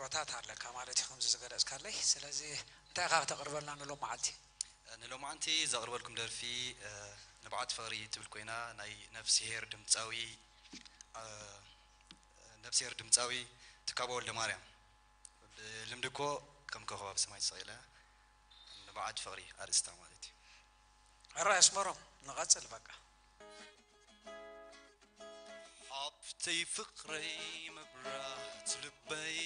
ሮታት ኣለካ ማለት እዩ፣ ከምዚ ዝገለጽካለይ። ስለዚ እንታይ ኢኻ ከተቕርበልና ንሎም መዓልቲ? ንሎማዓንቲ ዘቕርበልኩም ደርፊ፣ እ፣ ንብዓት ፍቕሪ ትብል ኮይና፣ ናይ ነፍስሄር ድምጻዊ፣ እ፣ ነፍስሄር ድምጻዊ ትካቦ ወልደማርያም። ብልምዲ እኮ ከም ኮኸብ ኣብ ሰማይ ተሰቒለ፣ ንብዓት ፍቕሪ ኣርእስታ ማለት እዩ። ሕራይ ኣስመሮም፣ ንቐጽል በቃ። ሓብተይ ፍቕረይ መብራት ልበይ፣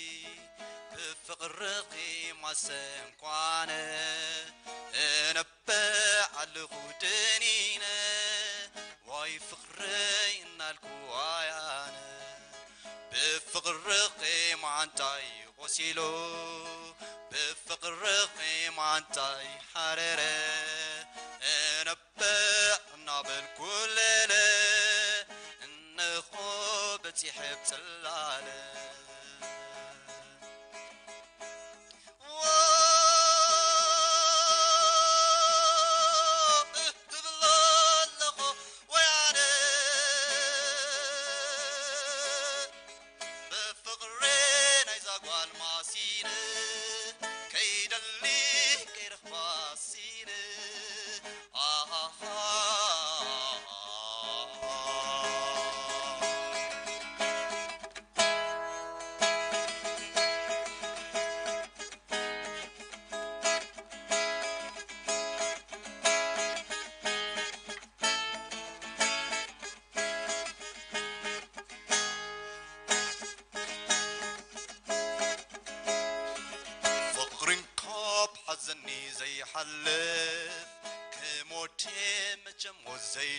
ብፍቕርኺ ማሰንኳነ እነብዕ ኣለኹ ደኒነ። ዋይ ፍቕረይ እናልኩ ዋይ ኣነ፣ ብፍቕርኺ ማዓንጣይ ቆሲሉ፣ ብፍቕርኺ ማዓንጣይ ሓረረ። እነብዕ እናበልኩ ለለ፣ እንሆ በጺሐ ብጽላለ። እብል ኣለኹ ወይ ኣነ፣ ብፍቕሪ ናይዛ ጓል ማሲነ፣ ከይደሊ ከይረኽባ ሲነ። ኣሃሃ። ፍቕርን ካብ ሓዘኒ ዘይሓልፍ፣ ክሞት መቸም ሞት ዘይ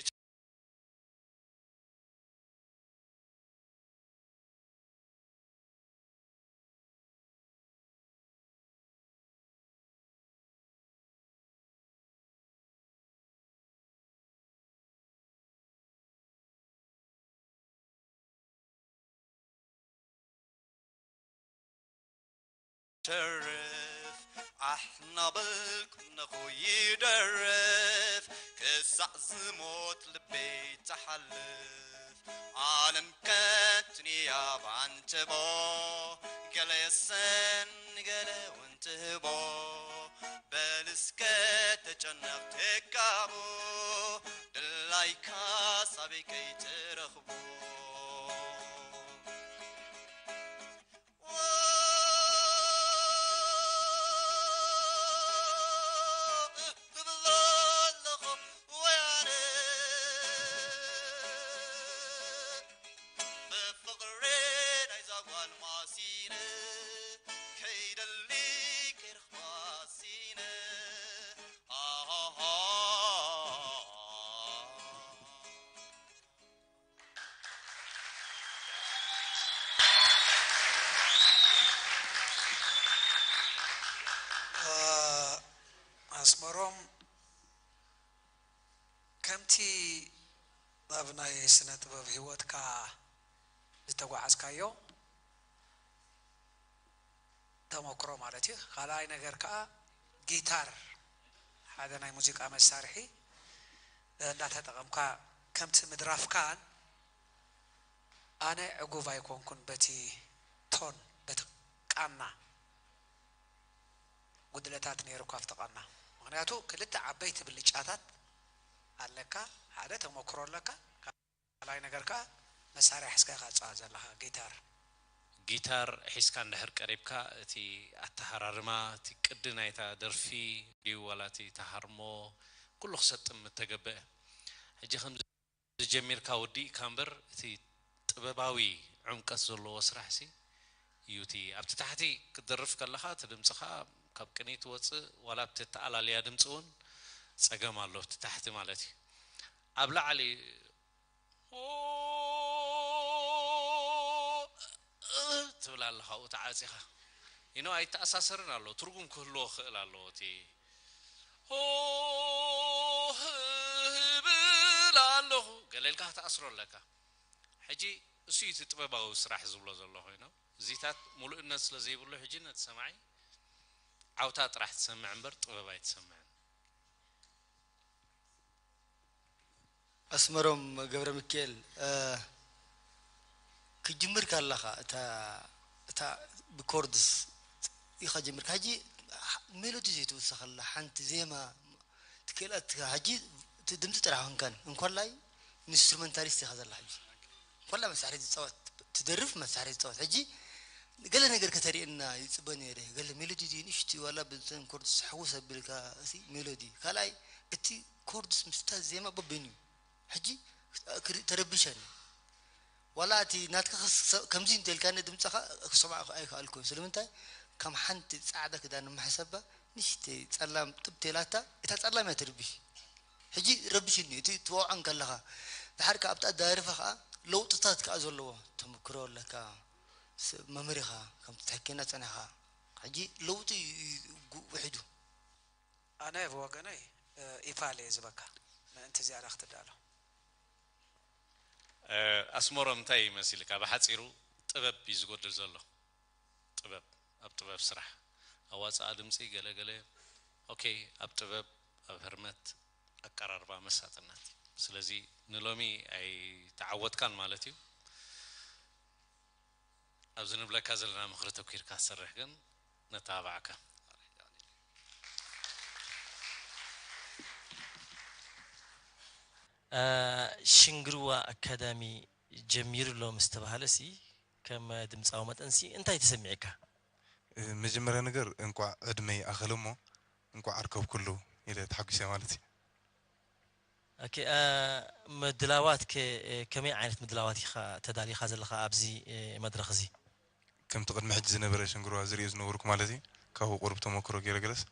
ተርፍ ኣሕና በልኩ ነኹ ይደርፍ፣ ክሳዕ ዝሞት ልበይ ትሓልፍ። ዓለም ከንቱንያ ባንተቦ፣ ገለ የሰን ገለ እውን ትህቦ። በል እስከ ተጨነቕ ትካቦ፣ ድላይካ ሳበይ ከይትረኽቦ። ኣስመሮም፣ ከምቲ ኣብ ናይ ስነ ጥበብ ህይወትካ ዝተጓዓዝካዮ ተመክሮ ማለት እዩ። ካልኣይ ነገር ከኣ ጊታር፣ ሓደ ናይ ሙዚቃ መሳርሒ እንዳተጠቐምካ ከምቲ ምድራፍካን፣ ኣነ ዕጉብ ኣይኮንኩን በቲ ቶን፣ በቲ ቃና ጉድለታት ነይሩ ካብቲ ቃና። ምኽንያቱ ክልተ ዓበይቲ ብልጫታት ኣለካ፣ ሓደ ተመክሮ ኣለካ፣ ካልኣይ ነገር ከኣ መሳርያ ሒዝካ ኢኻ ትጻወት ዘለኻ፣ ጊታር። ጊታር ሒዝካ እንድሕር ቀሪብካ፣ እቲ ኣተሃራርማ፣ እቲ ቅዲ ናይታ ደርፊ ድዩ ዋላ እቲ ተሃርሞ፣ ኩሉ ክሰጥም ምተገብአ። ሕጂ ከምዚ ጀሚርካ ወዲእካ እምበር፣ እቲ ጥበባዊ ዕምቀት ዘለዎ ስራሕሲ እዩ። እቲ ኣብቲ ታሕቲ ክትደርፍ ከለኻ፣ እቲ ድምጽኻ ካብ ቅኒ ትወጽእ፣ ዋላ ኣብቲ እተኣላልያ ድምጺ እውን ጸገም ኣሎ፣ ኣብቲ ታሕቲ ማለት እዩ። ኣብ ላዕሊ ትብል ኣለኻ፣ ኣብኡ ተዓጺኻ። ይኖ ኣይተኣሳሰርን ኣሎ፣ ትርጉም ክህልዎ ክእል ኣለዎ። እቲ ሆ ህብል ኣለኹ ገለ ኢልካ ክትኣስሮ ኣለካ። ሕጂ እሱ እዩ እቲ ጥበባዊ ስራሕ ዝብሎ ዘሎ ኮይኑ፣ እዚታት ሙሉእነት ስለ ዘይብሉ፣ ሕጂ ነቲ ሰማዒ ዓውታ ጥራሕ ትሰምዕ እምበር ጥበብ ኣይትሰምዕን። ኣስመሮም ገብረ ሚካኤል፣ እ፣ ክጅምር ከለኻ እታ፣ እታ ብኮርድስ ኢኻ ጀሚርካ። ሕጂ ሜሎዲ ዘይትውስኸላ ሓንቲ ዜማ ትክእላትካ። ሕጂ እቲ ድምፂ ጥራሕ ኮንካን እንኮላይ ኢንስትሩመንታሊስት ኢኻ ዘላ። ሕጂ እንኮላ መሳርሒ ዝፃወት፣ ትደርፍ መሳርሒ ዝፃወት። ሕጂ ገለ ነገር ከተርእየና ይፅበ ነይረ። ገለ ሜሎዲ ድዩ ንእሽቱ ዋላ ብዘን ኮርድስ ሕውስ ኣቢልካ እቲ ሜሎዲ። ካልኣይ እቲ ኮርድስ ምስታ ዜማ በበይኑ እዩ። ሕጂ ክር-፣ ተረቢሸኒ። ዋላ እቲ ናትካ ክስ-፣ ከምዚ እንተልካኒ ድምፅኻ ክሰምዖ ኣይከኣልኩን። ስለምንታይ? ከም ሓንቲ ጻዕዳ ክዳን ምሕሰባ ንእሽተይ ጸላም ጥብ ተላታ፣ እታ ጸላም እያ ትርብሽ። ሕጂ ረብሽኒ፣ እቲ ትወቕዖ እንከለኻ። ድሓር ከኣ ኣብታ ኣደራርፋ ከኣ ለውጥታት ከኣ ዘለዎ ተመክሮ ኣለካ። ሰብ መምህር ኢኻ፣ ከምቲ ትሕኪና ጸኒሕኻ። ሕጂ ለውጢ እዩ፣ እዩ ጉ-፣ ውሒዱ። ኣነ ብወገነይ፣ እ፣ ኢፋል እየ ዝበካ፣ ምእንቲ ዝያዳ ክትዳሎ። እ፣ ኣስመሮም እንታይ ይመስልካ? ብሓጺሩ ጥበብ እዩ ዝጎድል ዘሎ። ጥበብ፣ ኣብ ጥበብ ስራሕ፣ ኣዋጽኣ ድምጺ ገለ ገለ፣ ኦኬ፣ ኣብ ጥበብ፣ ኣብ ህርመት፣ ኣቀራርባ፣ መሳጥነት። ስለዚ ንሎሚ ኣይተዓወትካን ማለት እዩ። ኣብዚ ንብለካ ዘለና ምኽሪ ተኪርካ ትሰርሕ ግን ነተባብዓካ። እ፣ ሽንግርዋ ኣካዳሚ ጀሚሩ ኣሎ ምስ ተባህለ ሲ፣ ከም ድምፃዊ መጠን ሲ እንታይ ተሰሚዕካ? እ፣ መጀመርያ ነገር እንቋዕ ዕድመይ ኣኸለ እሞ እንቋዕ ኣርከብኩሉ ኢለ ተሓጒሰ ማለት እዩ። ኦኬ፣ እ፣ ምድላዋት ከ፣ እ፣ ከመይ ዓይነት ምድላዋት ኢኻ ተዳሊኻ ዘለኻ ኣብዚ፣ እ፣ መድረኽ እዚ? ከምቲ ቅድሚ ሕጂ ዝነበረ ሽንግርዋ ዝርእዮ ዝነበርኩ ማለት እዩ፣ ካብኡ ቁሩብ ተመክሮ ገይረ ገለስ፣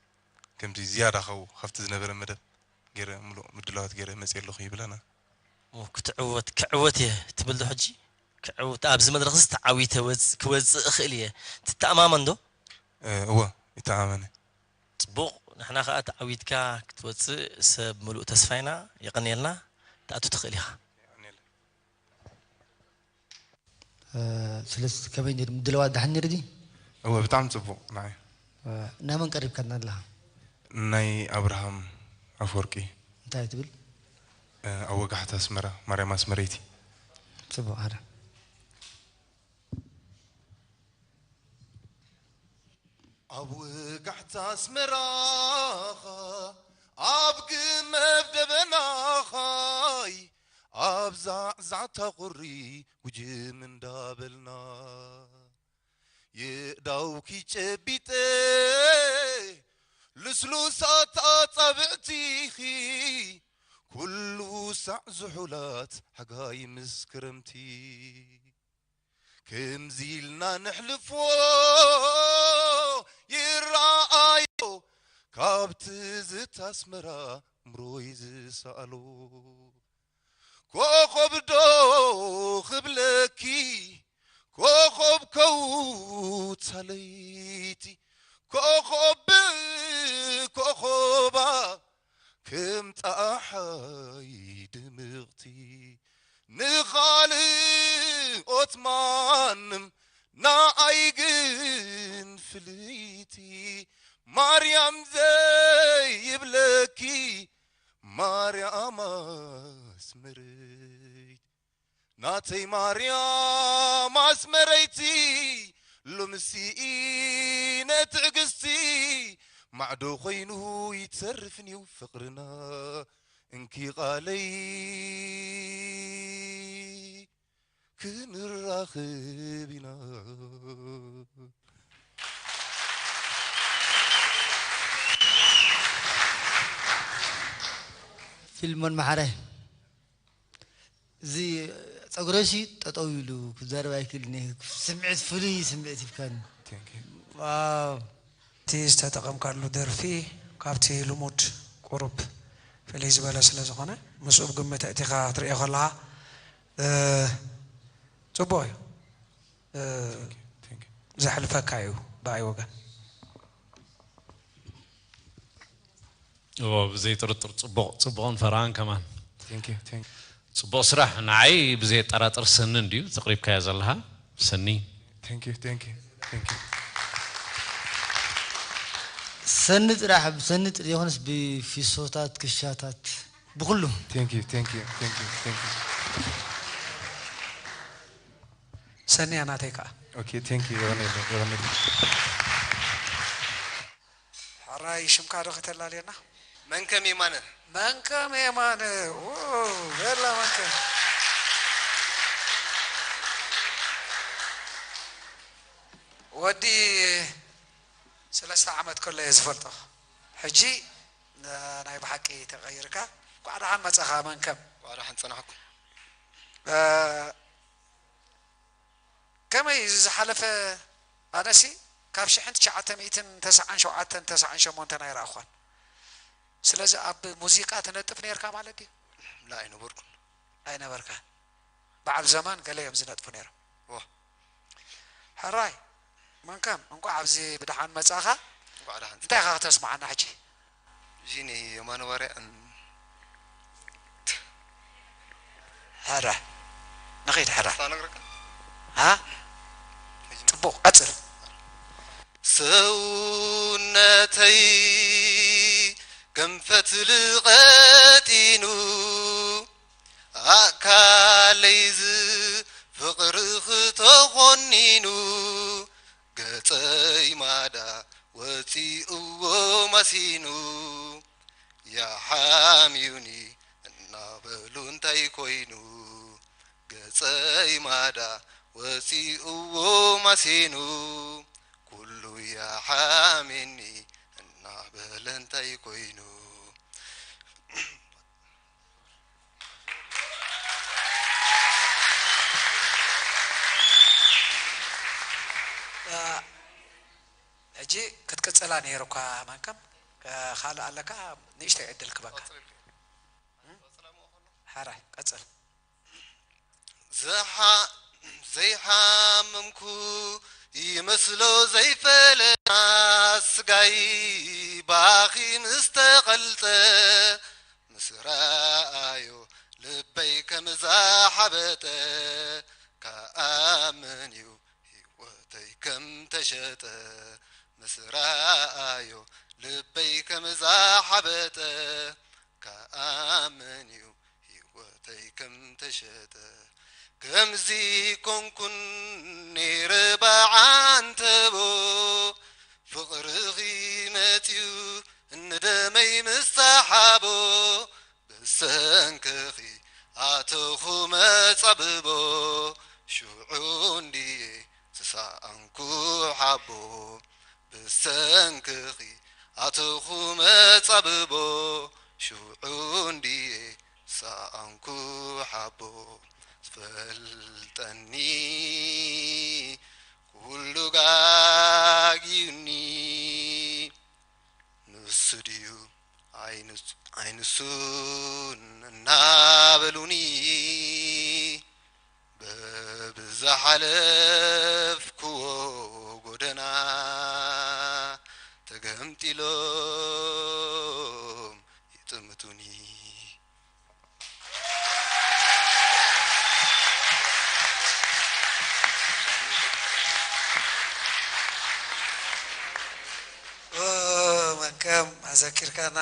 ከምቲ ዝያዳ ካብኡ፣ ካብቲ ዝነበረ መደብ ገይረ፣ ምሉእ ምድላዋት ገይረ መፅየ ኣለኹ ይብለና። ኦ፣ ክትዕወት፣ ክዕወት እየ ትብል ዶ ሕጂ? ክዕወት፣ ኣብዚ መድረኽ እዚ ተዓዊተ ወፅ-፣ ክወፅእ እኽእል እየ። ትተኣማመን ዶ? እ፣ እወ፣ ይተኣማመን እየ። ጽቡቕ፣ ንሕና ኸኣ ተዓዊትካ ክትወጽእ ሰብ ምሉእ ተስፋ ኢና። የቐንየልና፣ ትኣቱ ትኽእል ኢኻ። እ፣ ስለዚ ከመይ ነይሩ ምድላዋት? ደሓን ነይሩ ድዩ? እወ፣ ብጣዕሚ ጽቡቕ፣ ንዓይ። እ፣ ናይ መን ቀሪብካና ኣለኻ? ናይ ኣብርሃም ኣፈወርቂ። እንታይ ትብል? እ፣ ኣብ ወጋሕታ ኣስመራ፣ ማርያም ኣስመረይቲ። ጽቡቕ፣ ኣረ። ኣብ ወጋሕታ ኣስመራኻ፣ ኣብ ግመብ ደበናኻይ፣ ኣብ ዛዕዛዕታ ቁሪ ጉጅም እንዳበልና፣ የእዳውኪ ጨቢጠ ልስሉሳት ኣጻብዕቲኺ፣ ኩሉ ሳዕ ዝሑላት ሓጋይ ምስ ክረምቲ። ከምዚ ኢልና ነሕልፎ ይረኣዮ፣ ካብ ትዝታ ኣስመራ እምሮይ ዝሰኣሎ። ኮኾብ ዶ ክብለኪ፣ ኮኾብ ከውታ ለይቲ፣ ኮኾብ ብኮኾባ ከም ጸሓይ ድምቕቲ፣ ንኻልኦት ማንም ንዓይ ግን ፍልይቲ። ማርያም ዘይብለኪ ማርያም ኣስመረይቲ፣ ናተይ ማርያም ኣስመረይቲ፣ ሎምሲ ኢነ ትዕግስቲ ማዕዶ ኮይኑ ይተርፍን እዩ ፍቕርና። እንኪ ቃለይ ክንራኽብ ኢና። ፊልሞን መሓረ፣ እዚ ጸጉረሲ ጠጠው ኢሉ ክዛረብ ኣይክእልን እየ። ስምዒት፣ ፍሉይ ስምዒት ሂብካኒ። Thank you። ዋው። እቲ ዝተጠቐምካሉ ደርፊ ካብቲ ልሙድ ቁሩብ ፍልይ ዝበለ ስለ ዝኾነ፣ ምስኡ ብግምት ኣእቲኻ ክትርእዮ ከለኻ፣ እ፣ ጽቡቕ እዩ። እ፣ Thank you። Thank you። ዘሕልፈካ እዩ ብኣይ ወገን። እዎ፣ ብዘይ ጥርጥር ጽቡቕ፣ ጽቡቕን ፈራህን ከማን። Thank you፣ thank you። ጽቡቕ ስራሕ። ንዓይ ብዘይ ኣጠራጥር ሰኒ እንድዩ ዘቕሪብካዮ ዘለኻ፣ ሰኒ። Thank you፣ thank you፣ thank you። ሰኒ ጥራሕ፣ ብሰኒ ጥራሕ ዘይኮነስ ብፊሶታት፣ ክሻታት፣ ብኹሉ። Thank you፣ thank you፣ thank you፣ thank you። ሰኒ እያ ናተይ ከኣ። Okay, thank you. የቐኔለ፣ የቐኔለ። ሕራይ ሽምካ ዶ ከተላልየና? መንከም የማነ መንከም የማነ። ኦ፣ በላ መንከም። ወዲ ሰለስተ ዓመት ከሎ እየ ዝፈልጦ። ሕጂ ን-፣ ናይ ብሓቂ ተቐይርካ። እንኳዕ ደሓን መጻኻ መንከም። ዋላ ሓን ጸናሕኩም። እ፣ ከመይ እዩ ዝሓለፈ? ኣነሲ ካብ ሽሕን ትሽዓተ ሚእትን ተስዓን ሸውዓተን ተስዓን ሸሞንተን ኣይረኣኹን። ስለዚ ኣብ ሙዚቃ ትነጥፍ ነርካ ማለት ድዩ? ላ ኣይነበርኩን። ኣይነበርካን። በዓል ዘማን ገለ እዮም ዝነጥፉ ነይሮም። ዋ ሕራይ መንከም፣ እንቋዕ ኣብዚ ብደሓን መጻኻ። እንኳዕ ደሓን እንታይ ኢኻ ክተስምዓና ሕጂ? እዚ ናይ የማነ ባርያ እም፣ ሕራይ ንኺድ ሕራይ ሳነግረካ ሃ ጽቡቕ ቀጽል። ሰውነተይ ከም ፈትሊ ቀጢኑ ኣካለይ ዝፍቕርኺ ተኾኒኑ ገጸይ ማዳ ወጺእዎ ማሲኑ ያሓምዩኒ እናበሉ እንታይ ኮይኑ ገጸይ ማዳ ወጺእዎ ማሲኑ ኩሉ ያሓሜኒ እናበለ እንታይ ኮይኑ ሕጂ ክትቅጽላ ነይሩ እኳ መንከም ካልእ ኣለካ ንእሽተይ ዕድል ክበካ። ሓራይ ቀጽል። ዘሓ- ዘይሓመምኩ ይመስሎ ዘይፈለና ስጋይ ባኺ ምስ ተቐልጠ ምስ ረኣዮ ልበይ ከም ዛሓበጠ ከኣምን እዩ ህይወተይ ከም ተሸጠ ምስ ረኣዮ ልበይ ከም ዛሓበጠ ከኣምን እዩ ህይወተይ ከም ተሸጠ ከምዚ ኮንኩን ነይረ ብዓንተቦ ፍቕርኺ መፅዩ ንደመይ ምስ ሰሓቦ ብሰንክኺ ኣተኹ መፃብቦ ሽዑ እንድየ ዝሰኣንኩ ሓቦ ብሰንክኺ ኣተኹ መጻብቦ ሽዑ እንድየ ሰኣንኩ ሓቦ ዝፈልጠኒ ኩሉ ጋግዩኒ ንሱ ድዩ ኣይንሱን እናበሉኒ በብዝሓለፍክዎ ጎደና ተገምጢሎም ይጥምቱኒ። መንከም ኣዘኪርካና።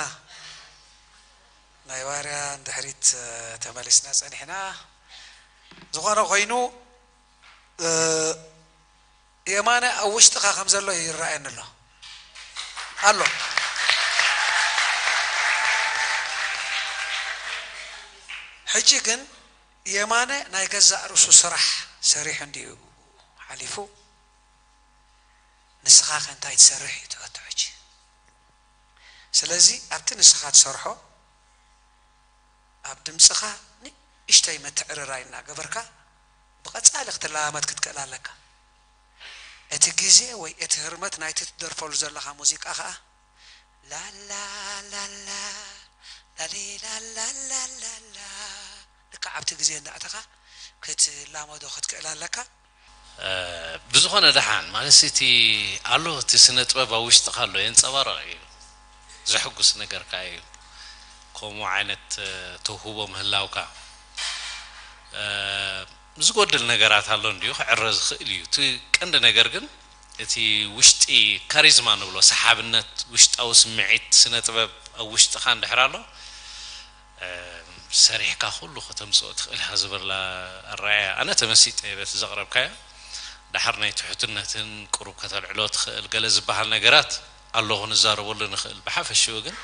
ናይ ዋርያ ንድሕሪት ተመሊስና ጸኒሕና። ዝኾነ ኮይኑ የማነ ኣብ ውሽጥኻ ከም ዘሎ ይረኣየኒ ኣሎ ኣሎ። ሕጂ ግን የማነ ናይ ገዛእ ርእሱ ስራሕ ሰሪሑ እንድዩ ሓሊፉ። ንስኻ ከ እንታይ ትሰርሕ እዩ ትፈትሖ ሕጂ? ስለዚ ኣብቲ ንስኻ ትሰርሖ ኣብ ድምፅኻ ንእሽተይ ምትዕርራይ እናገበርካ ብቐፃሊ ክትለማመድ ክትክእል ኣለካ። እቲ ግዜ ወይ እቲ ህርመት ናይቲ ትደርፈሉ ዘለኻ ሙዚቃ ኸዓ ላላ ላላ ላሊላላላላላ ልክዕ ኣብቲ ግዜ እንዳእተኻ ክትላመዶ ክትክእል ኣለካ። ብዝኾነ ደሓን ማለት እቲ ኣሎ እቲ ስነ ጥበብ ኣብ ውሽጥካ ኣሎ የንፀባረቕ እዩ። ዘሕጉስ ነገር ከዓ እዩ። ከምኡ ዓይነት ተውህቦ ምህላውካ ዝጎድል ነገራት ኣሎ እንዲዩ ክዕረ ዝኽእል እዩ። እቲ ቀንዲ ነገር ግን እቲ ውሽጢ ካሪዝማ ንብሎ ሰሓብነት ውሽጣዊ ስምዒት ስነ ጥበብ ኣብ ውሽጥኻ እንድሕር ኣሎ ሰሪሕካ ኩሉ ከተምፅኦ ትኽእል ኢኻ ዝብል ኣረኣእያ ኣነ ተመሲጠ እየ በቲ ዘቕረብካዮ። ደሓር ናይ ትሕትነትን ቁሩብ ከተልዕሎ ትኽእል ገለ ዝበሃል ነገራት ኣሎ ክንዛረበሉ ንኽእል። ብሓፈሽኡ ግን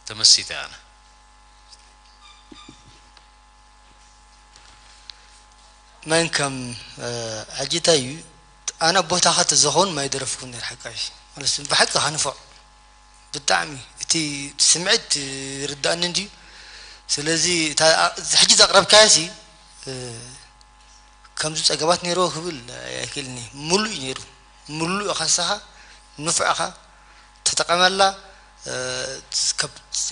ተመሲጠ ኣነ። መን ከም ሕጂ እንታይ እዩ ኣነ ቦታኻ ተዘኸውን ማይ ደረፍኩ ነር ሓቃሽ ማለት ብሓቂ ኻንፎዕ ብጣዕሚ እቲ ስምዒት ይርዳእኒ እንድዩ። ስለዚ ሕጂ ዘቕረብካዮ ሲ ከምዚ ጸገማት ነይርዎ ክብል ኣይክእልኒ። ሙሉእ እዩ ነይሩ። ሙሉእ ኢኻ ንስኻ ንፉዕ ኢኻ ተጠቐመላ።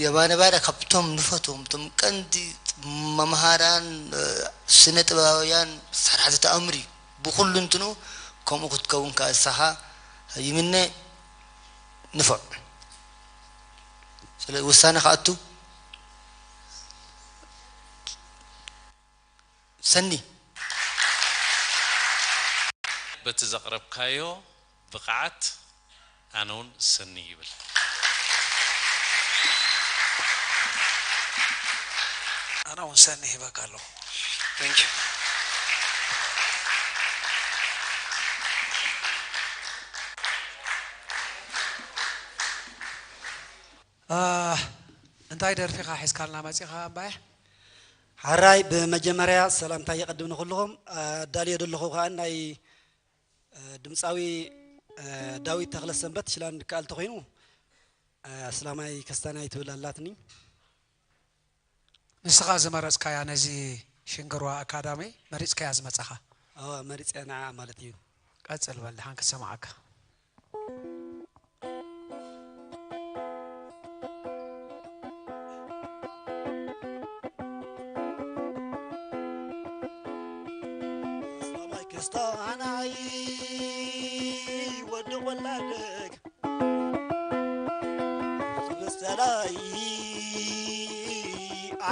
የማነ ባርያ ካብቶም ንፈትዎም እቶም ቀንዲ መምሃራን ስነ ጥበባውያን ሰራሕቲ ተኣምር እዩ። ብኹሉ እንትኑ ከምኡ ክትከውን ከዓ ንስኻ ይምነ። ንፉዕ ስለ ውሳነ ክኣቱ ሰኒ በቲ ዘቕረብካዮ ብቕዓት ኣነ እውን ሰኒ ይብል። ኣነ እውን ሰኒ ሂበካ ኣለኹ። Thank you። እንታይ ደርፊኻ ሒዝካልና መፂኻ ኣባየ? ሓራይ ብመጀመርያ ሰላምታ የቐድም ንኹልኹም ኣዳልዮ ዘለኹ ከዓ ናይ ድምፃዊ ዳዊት ተኽለ ሰንበት ሽላን ድከኣል ተኾይኑ ኣስላማይ ከስታናይ ትብል ኣላትኒ። ንስኻ ዝመረፅካያ ነዚ ሽንግርዋ ኣካዳሚ መሪፅካያ ዝመፃኻ? ኣዋ መሪፅያ ንዓ ማለት እዩ። ቀፅል በል ድሓን ክሰማዓካ። ክስታናይ ወዲ ወላደግ ትብሰላይ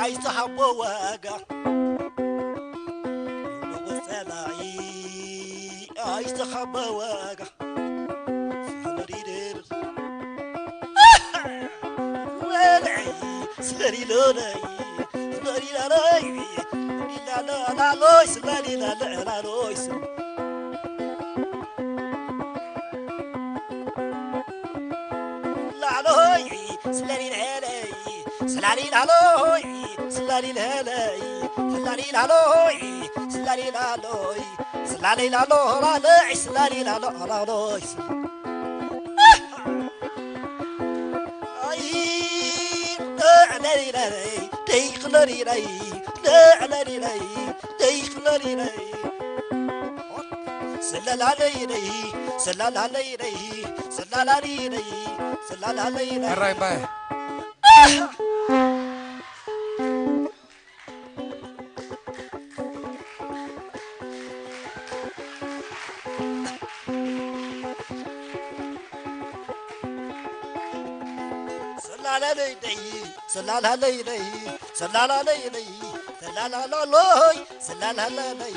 ኣይተሃቦ ዋጋ ንወሰላይ ኣይተሃቦ ዋጋ ስለሪደር ስለሪሎለይ ስለሪላለይ ላሎይ ስለሪላለይ ላሎይ ስለሪለለይ ስላሊላሎይ ስላሊለለይ ስላሊላሎይ ስላሊላሎይ ስላሊላሎ ላለይ ስላሊላሎ ላሎይ ሕራይ እምባየ። ሰላላለይለይ ሰላላለይለይ ሰላላለይለይ ሰላላላሎይ ሰላላላለይ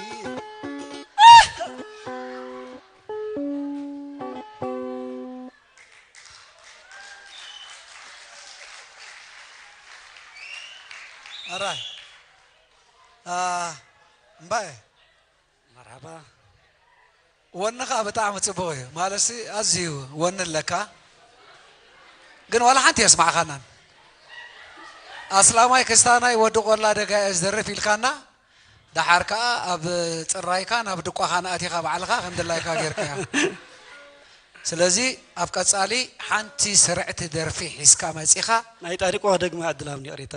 ኣራይ እምባየ መርሓባ። ወንኻ ብጣዕሚ ጽቡቕ እዩ ማለትሲ ኣዝዩ ወኒ ኣለካ ግን ዋላ ሓንቲ የስማዕኻናን ኣስላማይ ክስታናይ ወዲ ቆላ ደጋ እየ ዝደርፍ ኢልካና ደሓር ከኣ ኣብ ጽራይካ ናብ ድቋኻ ንኣቲኻ ባዕልኻ ከም ድላይካ ጌርካያ ስለዚ ኣብ ቀጻሊ ሓንቲ ስርዕቲ ደርፊ ሒዝካ መጺኻ ናይ ጣሪቆ ደግመ ዕድል ሃብኒ ይቕሬታ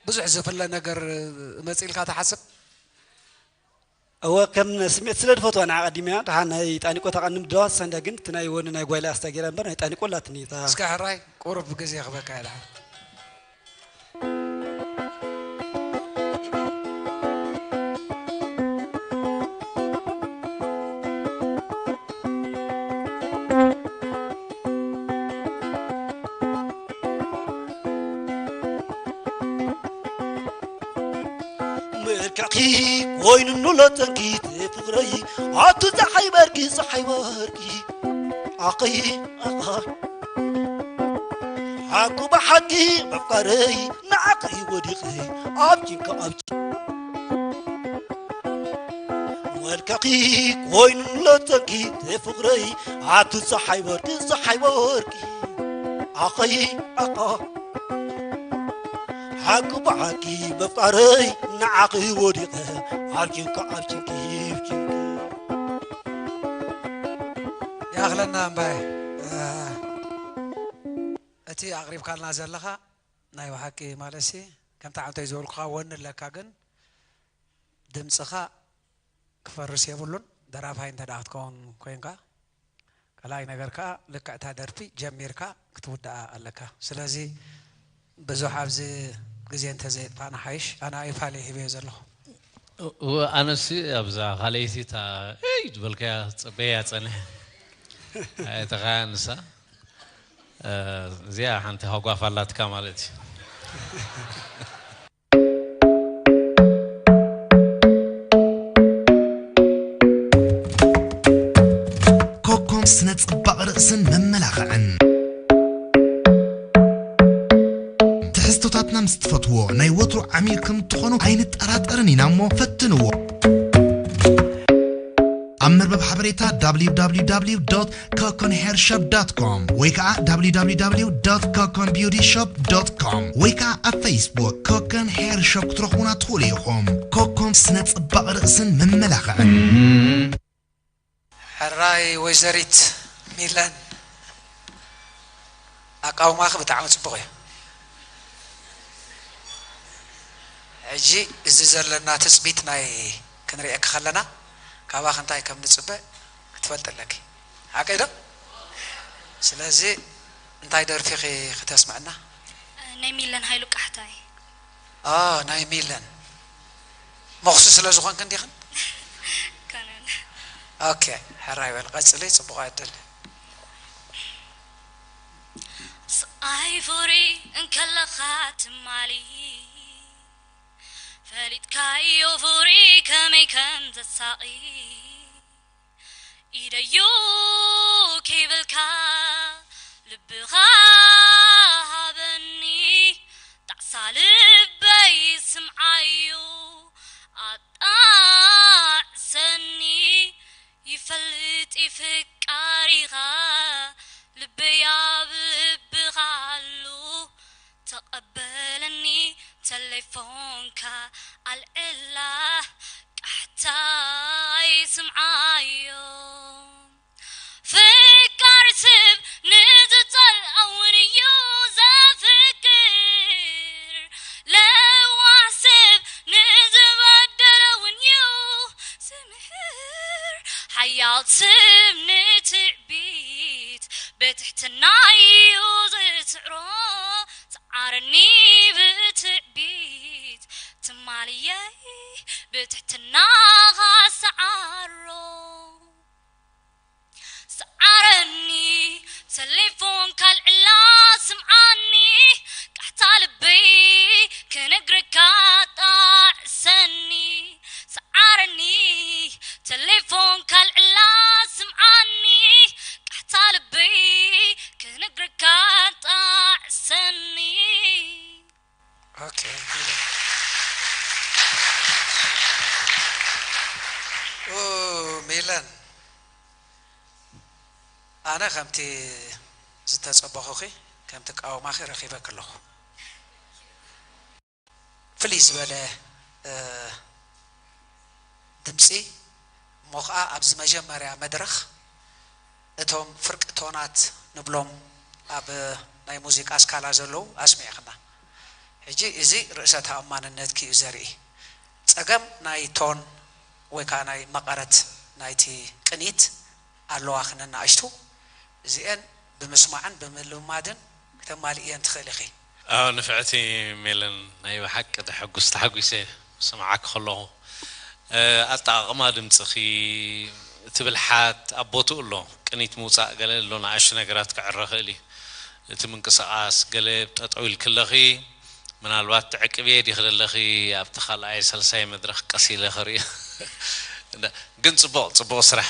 ብዙሕ ዝፍለ ነገር መፂልካ ትሓስብ? እወ ከም ስምዒት ስለ ዝፈትዋ ንዓ ቀዲመያ ደሓን ናይ ጣኒቆ ተቐኒ ምድላዋ ትሰንዳ ግን እቲ ናይ ወኒ ናይ ጓይላ ኣስታ ገይራ እምበር ናይ ጣኒቆ ኣላትኒ እታ እስከ ሕራይ ቁሩብ ግዜ ክበካ እያ ደሓን መልክዕኪ ኮይኑ ሎተንኪ ፍቕረይ ኣቱ ፀሓይ በርቂ ፀሓይ በርቂ ኣኸይ ኣኸይ ሓቁ ብሓቂ መፍቀረይ ንዓኺ ወዲቐ ኣብ ጭንቂ ኣብ ቂ ኮይኑሎ ጠንቂ ፍቕረይ ኣቱ ፀሓይ ወርቂ ፀሓይ ወርቂ ኣኸይ ኣኻ ሓቂ ብሓቂ ምፍቃረይ ንዓኺ ወዲቐ ኣብ ጭንቂ ኣብ ጭንቂ ኣብ ጭንቂ ይኣኽለና እምባየ። እቲ ኣቕሪብካልና ዘለኻ ናይ ብሓቂ ማለትሲ ከምቲ ዓንተይ ዝበልኩኻ ወኒ ኣለካ፣ ግን ድምፅኻ ክፈርስ የብሉን። ደራፋይ እንተ ደኣ ክትከውን ኮይንካ፣ ካልኣይ ነገር ከኣ ልክዕ እታ ደርፊ ጀሚርካ ክትውድኣ ኣለካ። ስለዚ ብዙሕ ኣብዚ ግዜ እንተዘየጥፋእና ሓይሽ። ኣነ ኣይፋል እየ ሂበዮ ዘለኹ። እወ ኣነሲ ኣብዛ ካልኣይቲ እታ እይ ዝበልካያ ጸበያ ጸንሐ ኣይተኻያ ንሳ እዚኣ ሓንቲ ሃጓፍ ኣላትካ ማለት እዩ። ኮኮን ስነ ጽባቕ ርእስን መመላኽዕን ትሕዝቶታትና ምስ ትፈትዎ ናይ ወትሩ ዓሚልኩም ትኾኑ ኣይንጠራጠርን ኢና እሞ ፈትንዎ። ኣብ መርበብ ሓበሬታ www ኮኮን ሄር ሾፕ ዶት ኮም ወይ ከዓ www ኮኮን ቢዩቲ ሾፕ ዶት ኮም ወይ ከዓ ኣብ ፌስቡክ ኮኮን ሄር ሾፕ ክትረኽቡና ትኽእሉ ኢኹም። ኮኮን ስነ ጽባቕ ርእስን መመላኽዕን። ሕራይ ወይዘሪት ሚለን ኣቃውማኺ ብጣዕሚ ጽቡቕ እዩ። ሕጂ እዚ ዘለና ትጽቢት ናይ ክንርእየኪ ከለና ካባኺ እንታይ ከም ንጽበ ክትፈልጢ ኣለኪ። ሓቀይ ዶ? ስለዚ እንታይ ደርፊኺ ክተስምዕና? ናይ ሚለን ሃይሉ ቃሕታይ። ኣ ናይ ሚለን መኽሱ ስለ ዝኾንክ እንዲኽን ከነን ኦኬ ሕራይ በል ቀጽሊ ጽቡቕ ዕድል ስቓይ ፍቕሪ እንከለኻ ትማሊ ፈሊጥካዮ ፍቕሪ ከመይ ከም ዘሳቒ ኢደዮ ከይበልካ ልብኻ ሃበኒ ጣዕሳ ልበይ ስምዓዮ ኣጣዕሰኒ ይፈልጥ ፍቃሪኻ ልበይ ኣብ ልብኻ ኣሎ ተቐበለኒ ተሌፎንካ ኣልዕላ ቃሕታይ ስምዓዮ ፍቃር ሰብ ንዝጸልኦ እውን እዩ ዘፍቅር ለዋህ ሰብ ንዝበደለ እውን እዩ ዝምሕር ሓያል ሰብ ንትዕቢት ብትሕትና እዩ ዝስዕሮ ስዓረኒ ብትዕቢት ትማልየይ ብትሕትናኻ ስዓሮ ስዓረኒ ተሌፎንካ ኣልዕላ ስምዓኒ ቃሕታ ልበይ ክነግረካ ጣዕሰኒ ስዓረኒ ተሌፎንካ ኣልዕላ ስምዓኒ ቃሕታ ልበይ ክነግረካ ጣዕሰኒ ኦኬ ሚለን ኦ፣ ሚለን ኣነ ከምቲ ዝተጸበኹኺ ከምቲ ቃውማኺ ረኺበኪ ኣለኹ ፍልይ ዝበለ እ፣ ድምፂ እሞ ከዓ ኣብዚ መጀመርያ መድረኽ እቶም ፍርቂ ቶናት ንብሎም ኣብ ናይ ሙዚቃ ስካላ ዘለዉ ኣስሚዕኽና ሕጂ እዚ ርእሰ ተኣማንነትኪ እዩ ዘርኢ ጸገም ናይ ቶን ወይ ከዓ ናይ መቐረት ናይቲ ቅኒት ኣለዋ ክነናእሽቱ እዚአን ብምስማዕን ብምልማድን ክተማልእየን ትኽእል ኢኺ። ኣዎ ንፍዕቲ ሜለን ናይ ብሓቂ ተሐጉስ ተሓጒሰ ስምዓኪ ከለኹ ኣጠቓቕማ ድምፅኺ እቲ ብልሓት ኣብ ቦትኡ ኣሎ ቅኒት ምውፃእ ገለ ኣሎ ንኣሽቱ ነገራት ክዕረ ኽእል እዩ እቲ ምንቅስቓስ ገለ ጠጠው ኢልክለኺ ምናልባት ትዕቅብየ ዲኺ ዘለኺ ኣብቲ ካልኣይ ሳልሳይ መድረኽ ቀስ ኢለ ክርእዮ ግን ፅቡቕ ፅቡቕ ስራሕ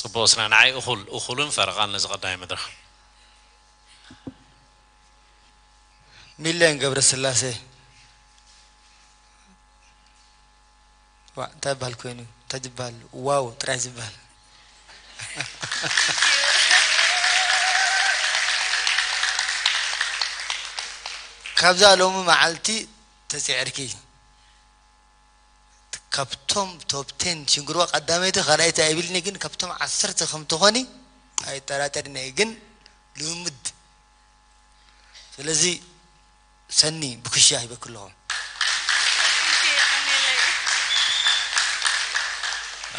ፅቡቕ ስራሕ ንዓይ እኹል እኹልን ፈረቓን ነዚ ቀዳማይ መድረኽ ሚልዮን ገብረስላሴ ዋእ እንታይ ይበሃል ኮይኑ እንታይ ዝበሃል? ዋው ጥራይ ዝበሃል። ካብዛ ሎሚ መዓልቲ ተፅዕርኪ፣ ካብቶም ቶፕ ቴን ሽንግርዋ ቀዳመይቲ ካልኣይቲ ኣይብልኒ፣ ግን ካብቶም ዓሰርተ ከም ትኾኒ ኣይጠራጠርን እየ። ግን ልምምድ። ስለዚ ሰኒ ብክሻ ሂበኪ ኣለኹ።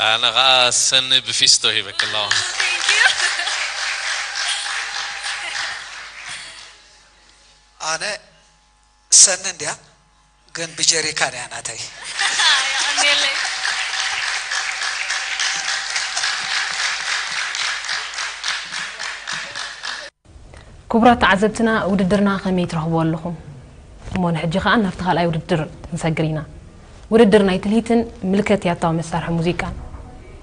ኣነ ኸዓ ሰኒ ብፊስቶ ሂበኪ ኣለኹ። ኣነ ሰኒ እንድያ ግን ብጀሪካን እያ ናተይ። ክቡራት ተዓዘብትና፣ ውድድርና ከመይ ትረኽብዎ ኣለኹም? እሞ ንሕጂ ኸኣ ናብቲ ካልኣይ ውድድር ክንሰግር ኢና። ውድድር ናይ ትልሂትን ምልከት ያታዊ መሳርሒ ሙዚቃን።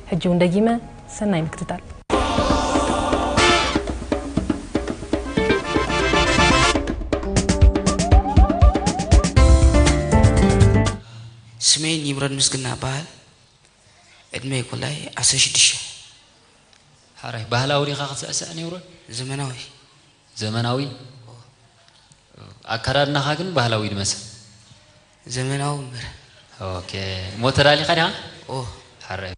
ሕጂ እውን ደጊመ፣ ሰናይ ምክትታል። ስመይ ኒምረድ ምስግና እበሃል። ዕድመይ ኮላይ ዓሰርተ ሽዱሽተ። ሓራይ ባህላዊ ዲኻ ክትስዕስዕ ኒምረድ? ዘመናዊ። ዘመናዊ። ኣከዳድናኻ ግን ባህላዊ ድመስል። ዘመናዊ እምበር። ኦኬ። እሞ ተዳሊኻ ዲኻ? ኦ። ሓራይ።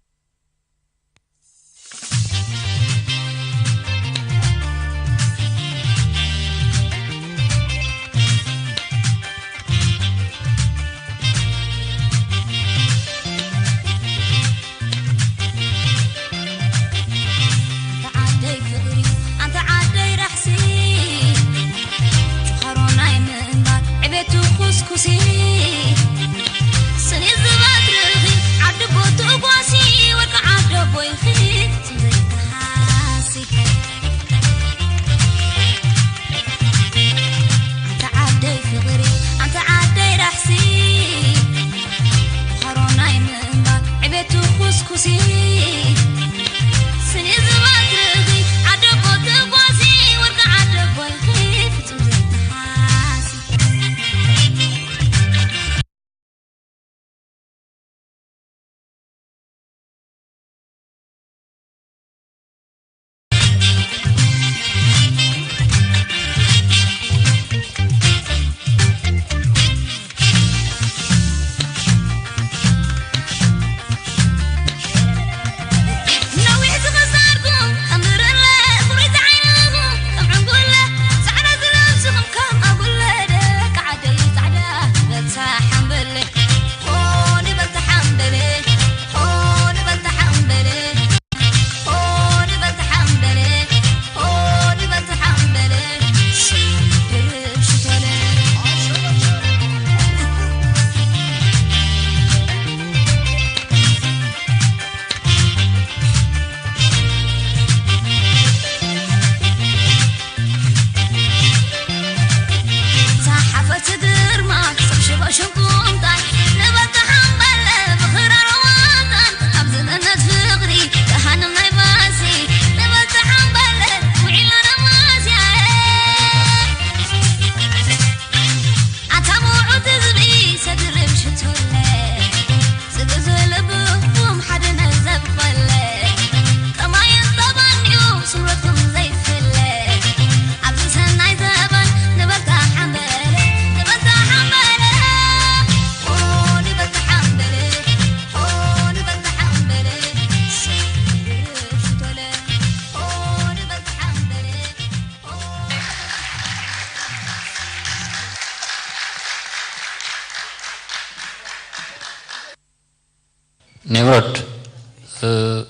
ኒምሮድ፣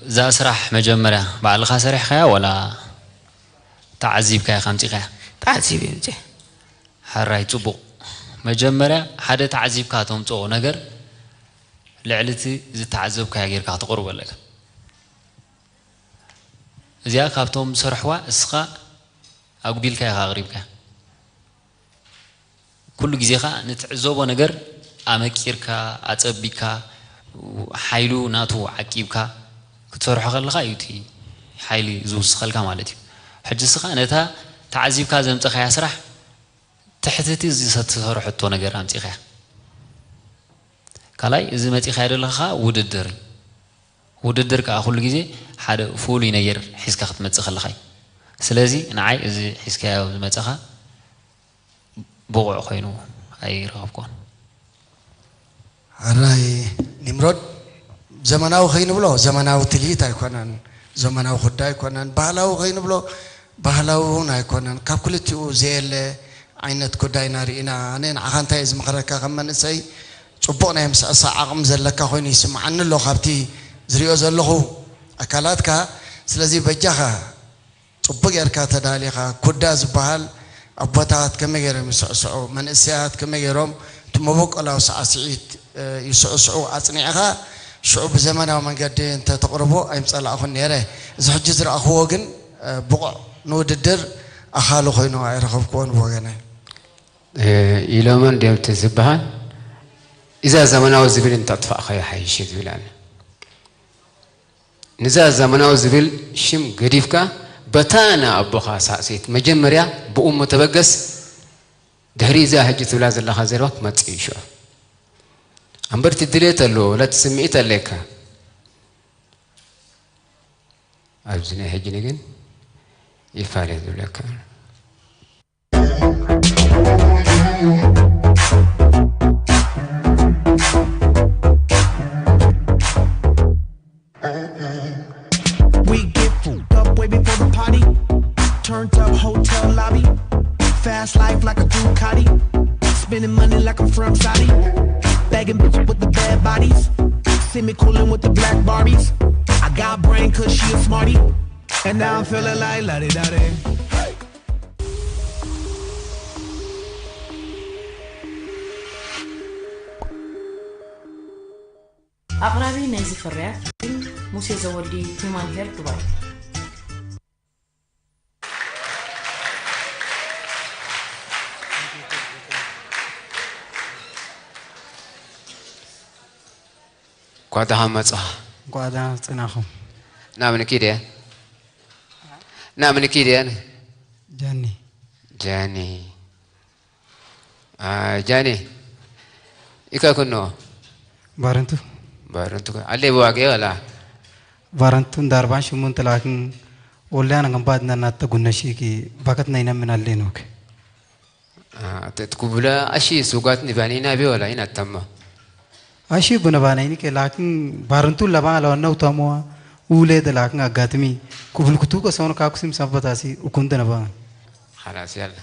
እዛ ስራሕ መጀመርያ ባዕልኻ ሰሪሕኻያ ወላ ተዓዚብካያ ኣምጺኻያ? ተዓዚብ እየ ኣምጺኤ። ሓራይ ጽቡቕ። መጀመርያ ሓደ ተዓዚብካ ተምጽኦ ነገር ልዕሊ እቲ ዝተዓዘብካዮ ጌርካ ክተቕርቦ ኣለካ። እዚኣ ካብቶም ዝሰርሕዋ እስኻ ኣጉዲልካ ኢኻ ኣቕሪብካያ። ኩሉ ግዜ ኸኣ ንትዕዘቦ ነገር ኣመቂርካ ኣጸቢቅካ ሓይሉ ናቱ ዓቂብካ ክትሰርሖ ከለኻ እዩ እቲ ሓይሊ ዝውስኸልካ ማለት እዩ። ሕጂ እስኻ ነታ ተዓዚብካ ዘምጸኻያ ስራሕ ትሕቲ እቲ ዝተሰርሐቶ ነገር ኣምጺኻያ። ካልኣይ እዚ መጺኻዮ ዘለኻ ውድድር እዩ። ውድድር ከዓ ኩሉ ግዜ ሓደ ፍሉይ ነገር ሒዝካ ክትመፅእ ከለኻ እዩ። ስለዚ ንዓይ እዚ ሒዝካዮ ዝመፀኻ ብቑዕ ኮይኑ ኣይረኸብኩዎን። ሕራይ ኒምሮድ፣ ዘመናዊ ከይንብሎ ዘመናዊ ትልሂት ኣይኮነን፣ ዘመናዊ ኩዳ ኣይኮነን። ባህላዊ ከይንብሎ ባህላዊ እውን ኣይኮነን። ካብ ክልቲኡ ዘየለ ዓይነት ኩዳ ኢና ርኢና። ኣነ ንዓኻ እንታይ እየ ዝምኽረካ፣ ከም መንእሰይ ፅቡቕ ናይ ምስዕሳዕ ዓቕሚ ዘለካ ኮይኑ ይስምዓኒ ኣሎ ካብቲ ዝሪኦ ዘለኹ ኣካላትካ። ስለዚ በጃኻ ፅቡቅ ጌርካ ተዳሊኻ። ኩዳ ዝበሃል ኣቦታት ከመይ ገይሮም ይስዕስዑ፣ መንእሰያት ከመይ ገይሮም እቲ መበቆላዊ ሳዕስዒት ይስዕስዑ ኣፅኒዕኻ ሽዑ ብዘመናዊ መንገዲ እንተተቕርቦ ኣይምፀላእኹን ነይረ። እዚ ሕጂ ዝረኣኽዎ ግን ብቑዕ ንውድድር ኣኻሊ ኮይኑ ኣይረኸብክዎን ብወገነ። ኢሎመን ድዮም እቲ ዝበሃል እዛ ዘመናዊ ዝብል እንተጥፋእኻዮ ሓይሽ እዩ ዝብል ኣነ። ንዛ ዘመናዊ ዝብል ሽም ገዲፍካ በታ ናይ ኣቦኻ ሳዕሲት መጀመርያ ብኡ እሞ ተበገስ ድሕሪ እዛ ሕጂ ትብላ ዘለኻ ዘረባ ክመጽእ እዩ ሽዑ። ኣምበር እቲ ድሌት ኣለዎ ወላ እቲ ስምዒት ኣለካ ኣብዚ ናይ ሕጂ ግን ይፋለ ዝብለካ። We get fucked up way before the party. Turned up hotel lobby. Fast life like a Ducati. Spending money like I'm from Saudi. Bagging bitches with the bad bodies. See me coolin' with the black Barbies. I got brain cause she a smarty. And now I'm feeling like la di da di. ኣቕራቢ ናይዚ ፍርያት ፊልም ሙሴ ዘወዲ፣ ሂዩማን ሄር ዱባይ። እንኳዕ ደሓን መጻኻ። እንኳዕ ደህና ጸናኹም። ናብ ንኪድ እየ ናብ ንኪድ እየ ጃኒ ጃኒ ጃኒ ኢካ ኩኖ ባረንቱ ባረንቱ ኣለይ ብዋገ ወላ ባረንቱ እንደ አርባን ሽሙንት ላኪን ኦሊያን ገንባት ነናተ ጉነሺኪ ባከት ነይነምን አሌኖክ ትኩብለ አሺ ሱጋት ኒባኒና ቤ ወላ ኢናተማ አሺ ቡነባናይኒኬ ላኪን ባረንቱ ለባን ለወነው ተሞዋ ውሌ ደ ላኪን አጋትሚ ኩብልኩቱ ከሰውነ ካኩሲም ሰንበታሲ ኡኩንደ ነባ خلاص يلا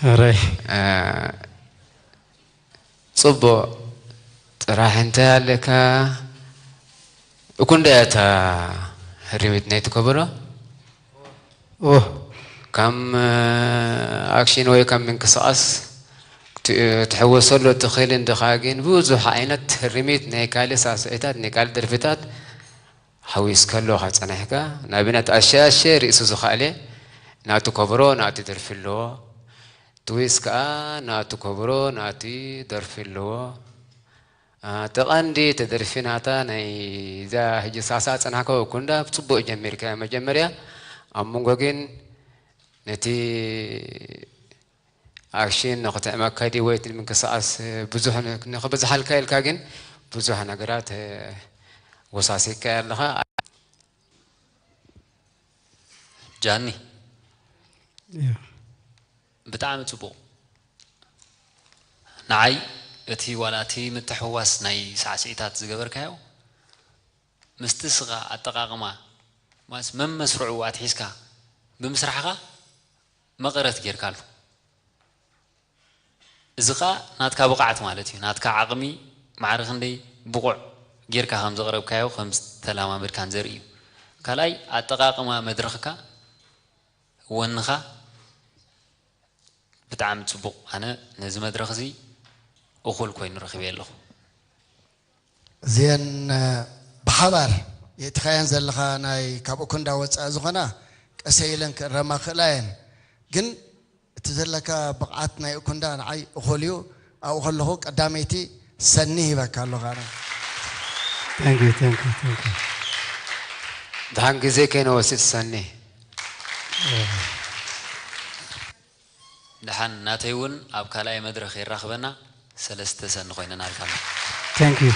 ሕራይ። ጽቡቕ ጥራሕ እንታይ ኣለካ? እኩንዳ እያ እታ ህርሚት ናይቲ ከበሮ። ኦህ ከም ኣክሽን ወይ ከም ምንቅስቓስ ትሕወሰሉ ትኽእል እንድኻ፣ ግን ብዙሕ ዓይነት ህርሚት ናይ ካልእ ሳስዒታት ናይ ካልእ ደርፍታት ሓዊስካ ኣለኻ ጸኒሕካ። ንኣብነት ኣሸ ኣሸ ርእሱ ዝኸኣለ ናቱ ከበሮ ናቱ ደርፊ ኣለዎ። ትዊስ ከኣ ናቱ ከበሮ ናቱ ደርፊ ኣለዎ። እቲ ቀንዲ እቲ ደርፊ ናታ ናይ እዛ ሕጂ ሳሳ ጸናሕካ ኩንዳ ጽቡቕ ጀሚርካ መጀመርያ፣ ኣብ መንጎ ግን ነቲ ኣክሽን ንኽትዕመካ ድዩ ወይ እቲ ምንቅስቓስ ብዙሕ ንኽብዝሓልካ ኢልካ ግን ብዙሕ ነገራት ወሳሲካ ኣለኻ። ጃኒ ያ ብጣዕሚ ጽቡቕ። ንዓይ እቲ ዋላ እቲ ምትሕውዋስ ናይ ሳዕስዒታት ዝገበርካዮ ምስቲ ስኻ ኣጠቓቕማ ማለት መመስርዕኡ ኣትሒዝካ ብምስራሕኻ መቐረት ጌርካሉ። እዚ ኸኣ ናትካ ብቕዓት ማለት እዩ። ናትካ ዓቕሚ ማዕረ ክንደይ ብቑዕ ጌርካ ከም ዘቕረብካዮ ከም ዝተለማመድካን ዘርኢ እዩ። ካልኣይ ኣጠቓቕማ መድረኽካ ወንኻ ብጣዕሚ ጽቡቕ። ኣነ ነዚ መድረኽ እዚ እኹል ኮይኑ ረኺበዮ ኣለኹ። እዚአን ብሓባር የእቲኻየን ዘለኻ ናይ ካብ እኩንዳ ወፃኢ ዝኾና ቀሰ ኢለን ክእረማ ክእላ እየን። ግን እቲ ዘለካ ብቕዓት ናይ እኩንዳ ንዓይ እኹል እዩ። ኣብኡ ከለኹ ቀዳመይቲ ሰኒ ሂበካ ኣለኹ ኣነ። Thank you, thank you, thank you. ድሓን ግዜ ከይንወስድ ሰኒ። ድሓን ናተይ እውን ኣብ ካልኣይ መድረኽ የራኽበና። ሰለስተ ሰኒ ኮይነናልካ። Thank you.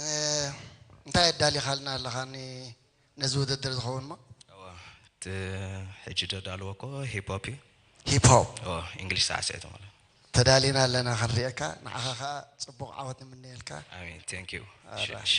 እ፣ እንታይ ኣዳሊኻልና ኣለኻ ኒ-፣ ነዚ ውድድር ዝኸውን ሞ? እወ፣ እቲ ሕጂ ዘዳለወኮ ሂፕ ሆፕ እዩ። ሂፕ ሆፕ እወ፣ እንግሊሽ ሳዕስዒት ማለት። ተዳሊና ኣለና ክንሪኤካ። ንዓኻ ኸዓ ጽቡቕ ዓወት ንምነየልካ። ኣሜን። Thank you። ኣራ። እሺ።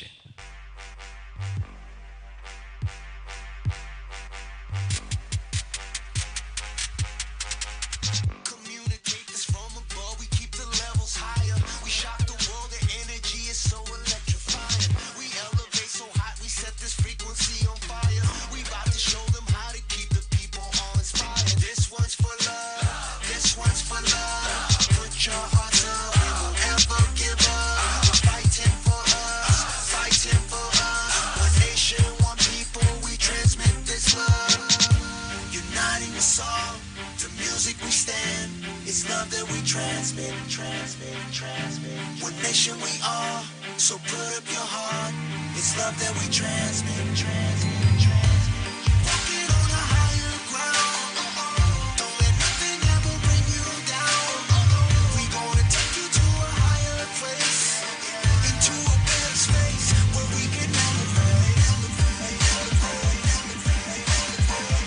Communicate this from above. We keep the levels higher. We shock the world. The energy is so electrifying. We elevate so high. We set this frequency on fire. We about to show them how to keep the people all inspired. This one's for love. This one's for love. Put your hearts up. We won't ever give up. Fighting for us. Fighting for us. One nation, one people. We transmit this love. Uniting us all. The music we stand, it's love that we transmit, transmit, transmit. One nation we are, so put up your heart. It's love that we transmit, transmit, transmit. Walking on a higher ground. Don't let nothing ever bring you down. We gonna take you to a higher place, into a better space where we can elevate, elevate, elevate, elevate, elevate.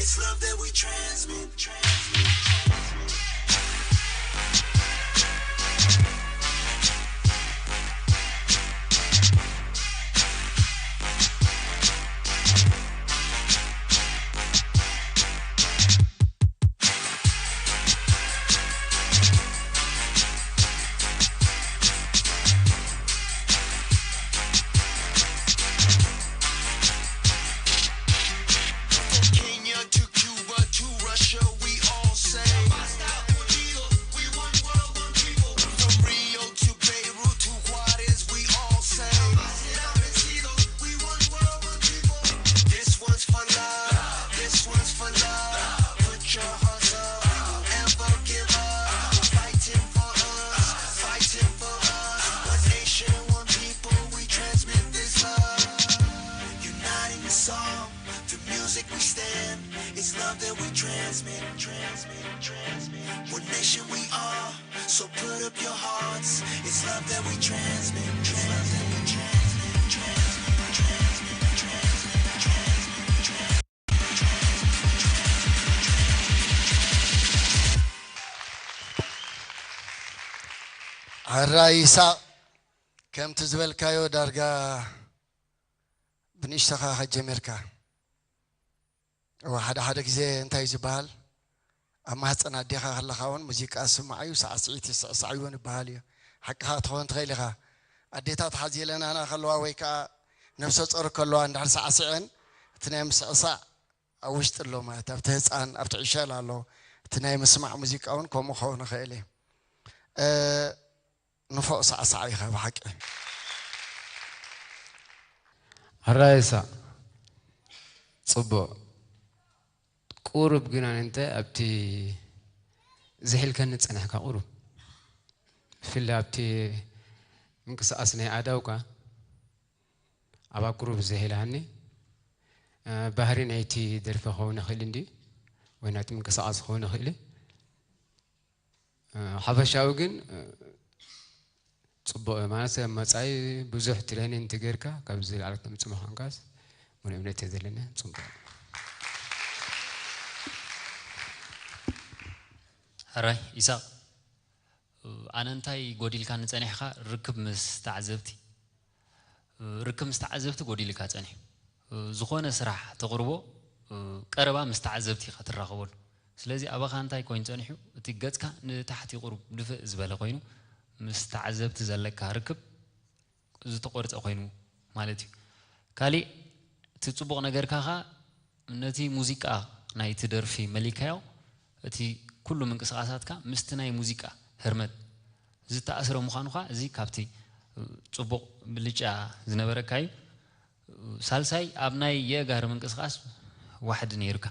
It's love that we transmit, transmit, transmit. From Kenya to Cuba to Russia, we all say. From Rio to Beirut to Juarez, we all say. We one world, one people. This one's for love. This one's for love. Put your hearts up. We won't ever give up. Fighting for us. Fighting for us. One nation, one people. We transmit this love. Uniting us all. Through music we stand. It's love that we transmit. Transmit. Transmit. One nation we are. So put up your hearts. It's love that we transmit. Transmit. Transmit. Transmit. Transmit. Transmit. Transmit. ሕራይ ይሳቕ፣ ከምቲ ዝበልካዮ ዳርጋ ብንእሽቶኻ ከጀሚርካ። እዋ፣ ሓደ ሓደ ግዜ እንታይ እዩ ዝበሃል? ኣብ ማህፀን ኣዴኻ ከለኻ እውን ሙዚቃ ስማዕ እዩ፣ ሳዕስዒት ይስዕሳዕ እዩ እውን ይበሃል እዩ። ሓቅኻ ክትኸውን ትኽእል ኢኻ። ኣዴታት ሓዚ ለናና ከለዋ ወይ ከዓ ነፍሰ ጾር ከለዋ እንድሕር ሳዕስዐን፣ እቲ ናይ ምስዕሳዕ ኣብ ውሽጢ ኣሎ ማለት፣ ኣብቲ ህፃን፣ ኣብቲ ዕሸል ኣሎ። እቲ ናይ ምስማዕ ሙዚቃ እውን ከምኡ ክኸውን ይኽእል እዩ። እ፣ ንፉዕ ሳዕሳዕ ኢኻ ብሓቂ። ኣራይሳ ጽቡቕ። ቁሩብ ግን ኣነ እንተ ኣብቲ ዝሒልከኒ ጸኒሕካ፣ ቁሩብ፣ ብፍላይ ኣብቲ ምንቅስቓስ ናይ ኣእዳውካ፣ ኣብኣ ቁሩብ ዝሒልሃኒ። እ፣ ባህሪ ናይቲ ደርፊ ክኸውን ይኽእል እንድዩ፣ ወይ ናይቲ ምንቅስቓስ ክኸውን ይኽእል እዩ። እ፣ ሓፈሻዊ ግን፣ እ፣ ጽቡቕ እዩ። ማለት፣ ኣብ መጻኢ ብዙሕ ትሬኒንግ እንተጌርካ፣ ካብዚ ዝለዓለ ክትመጽእ ምዃንካስ ሙሉእ እምነት እየ ዘለኒ። ጽቡቕ። ሕራይ ኢሳቕ፣ ኣነ እንታይ ጎዲልካኒ ጸኒሕካ? ርክብ ምስ ተዓዘብቲ፣ ርክብ ምስ ተዓዘብቲ ጎዲልካ ጸኒሑ። ዝኾነ ስራሕ ተቕርቦ፣ ቀረባ ምስ ተዓዘብቲ ኢኻ ትራኸበሉ። ስለዚ ኣባኻ እንታይ ኮይኑ ጸኒሑ? እቲ ገጽካ ንታሕቲ ቁሩብ ድፍእ ዝበለ ኮይኑ፣ ምስ ተዓዘብቲ ዘለካ ርክብ ዝተቖርጸ ኮይኑ ማለት እዩ። ካሊእ፣ እቲ ጽቡቕ ነገርካ ኸኣ፣ ነቲ ሙዚቃ ናይቲ ደርፊ መሊካዮ፣ እቲ ኩሉ ምንቅስቓሳትካ ምስቲ ናይ ሙዚቃ ህርመት ዝተኣስረ ምዃኑ ኸኣ፣ እዚ ካብቲ ጽቡቕ ብልጫ ዝነበረካ እዩ። ሳልሳይ፣ ኣብ ናይ የእጋር ምንቅስቓስ ዋሕዲ ነይሩካ።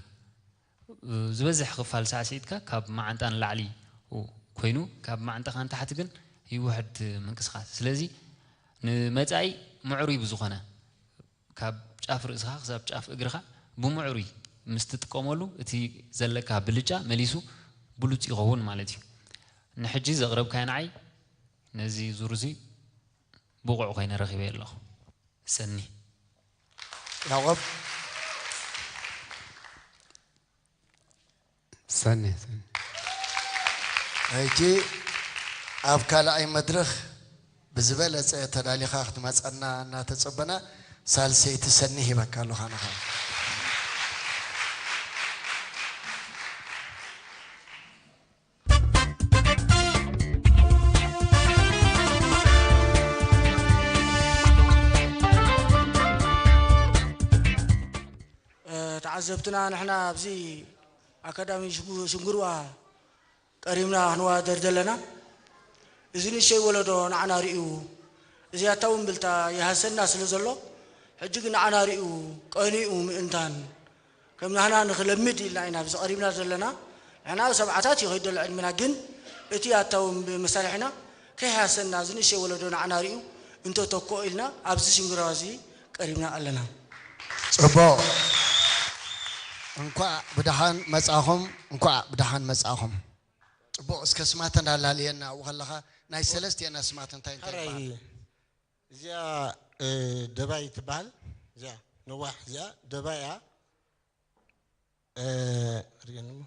ዝበዝሕ ክፋል ሳዕስዒትካ ካብ መዓንጣ ንላዕሊ ኮይኑ፣ ካብ መዓንጣኻ ንታሕቲ ግን ይውሕድ ምንቅስቓስ። ስለዚ ንመጻኢ ምዕሩይ ብዝኾነ፣ ካብ ጫፍ ርእስኻ ክሳብ ጫፍ እግርኻ ብምዕሩይ ምስ ትጥቀመሉ፣ እቲ ዘለካ ብልጫ መሊሱ ብሉጽ ይኸውን ማለት እዩ። ንሕጂ ዘቕረብካዮ ንዓይ ነዚ ዙር እዚ ብቑዕ ኮይነ ረኺበዮ ኣለኹ። ሰኒ። ያዕቆብ። ሰኒ፣ ሰኒ። ሕጂ ኣብ ካልኣይ መድረኽ ብዝበለጸ ተዳሊኻ ክትመጸና እናተጸበና፣ ሳልሰይቲ ሰኒ ሂበካ ኣለኹ ኣነ ኸኣ። ተዓዘብትና፣ ንሕና ኣብዚ ኣካዳሚ ሽንጉ-፣ ሽንጉርዋ ቀሪብና ክንወዳደር ዘለና፣ እዚ ንእሸይ ወለዶ ንዓና ርእዩ፣ እዚ ኣታዊ እምብልታ ይሃሰና ስለ ዘሎ፣ ሕጂ ግን ንዓና ርእዩ ቀኒኡ ምእንታን፣ ከም ናህና ንኽለምድ ኢልና ኢና ኣብዚ ቀሪብና ዘለና። ንሕና ኣብ ሰብዓታት እዩ ከይድ ዘሎ ዕድመና፣ ግን እቲ ኣታዊ መሳርሒና ከይሃሰና፣ እዚ ንእሸይ ወለዶ ንዓና ርእዩ እንተተክኦ ኢልና ኣብዚ ሽንጉርዋ እዚ ቀሪብና ኣለና። ጽቡቕ። እንኳዕ ብደሓን መጻኹም፣ እንኳዕ ብደሓን መጻኹም። ጽቡቕ፣ እስከ ስማተን ኣላልየና ኣብኡ ከለኻ፣ ናይ ሰለስቲኤና ስማት እንታይ እንታይ ሕራይ ይበሃል? እዚኣ፣ እ፣ ደባይ ትበሃል። እዚኣ ነዋሕ፣ እዚኣ ደባይ እያ። እ፣ ርገን እሞ፣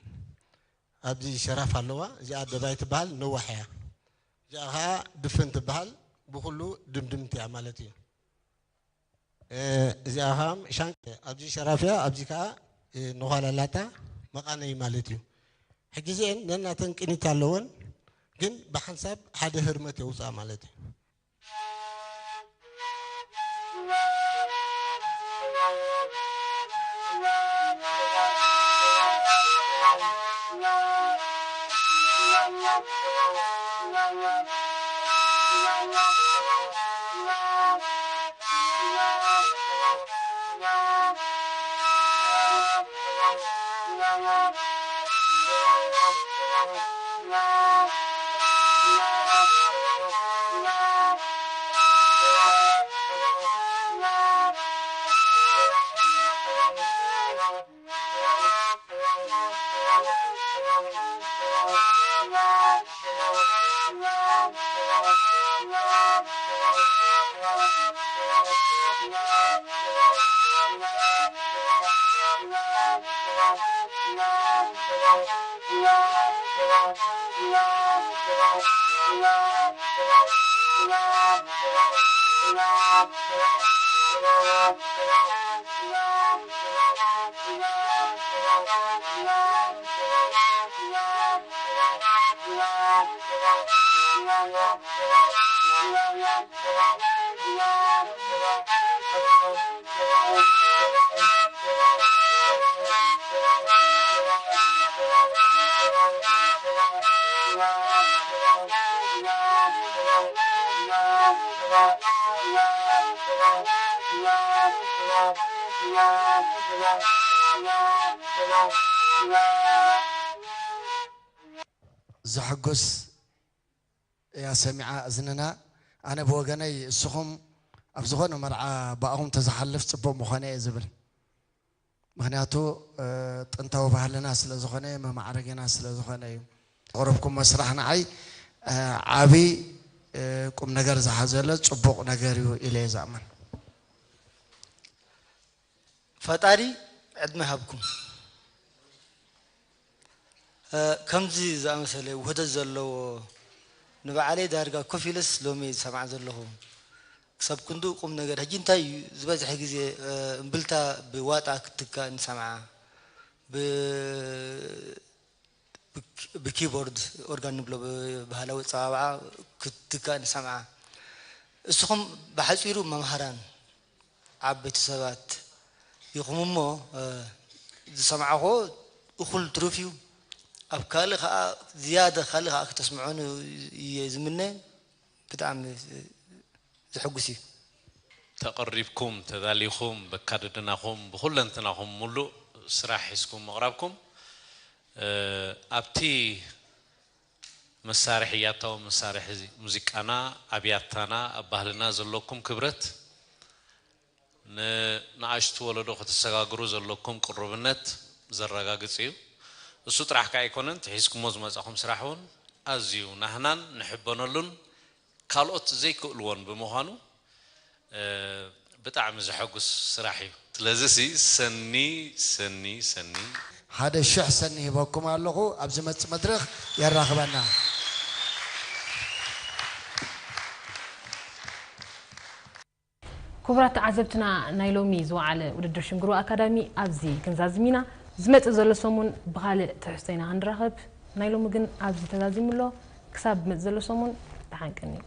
ኣብዚ ሸራፍ ኣለዋ። እዚኣ ደባይ ትበሃል፣ ነዋሕ እያ። እዚኣ ኸዓ ድፍን ትበሃል፣ ብኹሉ ድምድምቲ እያ ማለት እዩ። እ፣ እዚኣ ኸዓ ሻንቅ፣ ኣብዚ ሸራፍ እያ፣ ኣብዚ ኸዓ፣ እ፣ ነዃል ኣላታ፣ መቓነዪ ማለት እዩ። ሕጂ እዚአን ነናተን ቅኒት ኣለወን፣ ግን ብሓንሳብ ሓደ ህርመት የውፅኣ ማለት እዩ። ዘሐጉስ እያ ሰሚዓ እዝንና። ኣነ ብወገነይ እስኹም ኣብ ዝኾነ መርዓ ብኣኹም ተዝሓልፍ ጽቡቕ ምኾነ እየ ዝብል። ምኽንያቱ ጥንታዊ ባህልና ስለ ዝኾነ፣ መማዕረጊና ስለ ዝኾነ እዩ። ዘቕረብኩሞ ስራሕ ንዓይ ዓቢ ቁም ነገር ዝሓዘለ ጽቡቕ ነገር እዩ ኢለ እየ ዝኣምን። ፈጣሪ ዕድመ ሃብኩም። ከምዚ ዝኣመሰለ ውህደት ዘለዎ ንባዕለይ ዳርጋ ኮፍ ኢለስ ሎሚ ዝሰምዓ ዘለኹ ክሳብ ክንድኡ ቁም ነገር። ሕጂ እንታይ እዩ ዝበዝሐ ግዜ እምብልታ ብዋጣ ክትትካእ ንሰምዓ፣ ብኪቦርድ ኦርጋን ንብሎ ብባህላዊ ኣጸዋውዓ ክትትካእ ንሰምዓ። እስኹም ብሓጺሩ መምሃራን ዓበይቲ ሰባት ኢኹም እሞ ዝሰማዕኹዎ እኹል ትሩፍ እዩ። ኣብ ካልእ ከዓ ዝያደ ካልእ ከዓ ክተስምዑን እየ ዝምነ። ብጣዕሚ ዘሐጉስ እዩ። ተቐሪብኩም ተዳሊኹም በካደድናኹም ብኹለንትናኹም ሙሉእ ስራሕ ሒዝኩም ምቕራብኩም ኣብቲ መሳርሒ ያታዊ መሳርሒ ሙዚቃና ኣብ ያታና ኣብ ባህልና ዘለኩም ክብረት ንንኣሽቱ ወለዶ ከተሰጋግሩ ዘለኩም ቅሩብነት ዘረጋግጽ እዩ። እሱ ጥራሕ ከኣ ኣይኮነን፣ እቲ ሒዝኩሞ ዝመጻኹም ስራሕ እውን ኣዝዩ ናህናን ንሕበነሉን ካልኦት ዘይክእልዎን ብምዃኑ ብጣዕሚ ዘሐጉስ ስራሕ እዩ። ስለዚ ሲ ሰኒ ሰኒ ሰኒ ሓደ ሽሕ ሰኒ ሂበኩም ኣለኹ። ኣብ ዝመጽእ መድረኽ የራኽበና። ክቡራት ተዓዘብትና፣ ናይ ሎሚ ዝወዓለ ውድድር ሽንግሩ ኣካዳሚ ኣብዚ ክንዛዝም ኢና። ዝመጽእ ዘሎ ሰሙን ብኻልእ ትሕዝቶ ኢና ክንራኸብ። ናይ ሎሚ ግን ኣብዚ ተዛዚሙ ኣሎ። ክሳብ ዝመጽእ ዘሎ ሰሙን ደሓን ቀንዩ።